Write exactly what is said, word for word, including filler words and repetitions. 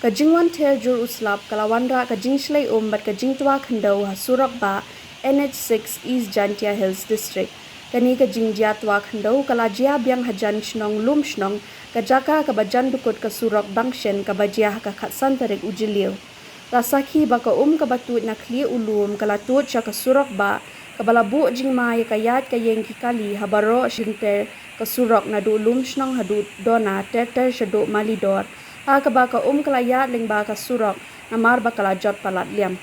Ka jingwan ther jur u slap ka la wanrah ka jingshlei um bad ka jingtwa khyndew ha surok bah N H six East Jaintia Hills District. Kane ka jingjia twa khyndew ka la jia biang hajan shnong Lumshnong, ka jaka kaba jan dukut ka surok Bangshen kaba jia ha ka khatsan tarik u Jylliew. La sakhi ba ka um kaba tuid na khlieh u lum ka la tuid sha ka surok bah, kaba la buh jingma ïa ka ïaid ka ïeng ki kali ha baroh shi lynter ka surok naduh Lumshnong haduh Dona ter ter shaduh Malidor, ha kaba ka um ka la ïaid lyngba ka surok namar ba ka la jot palat liam.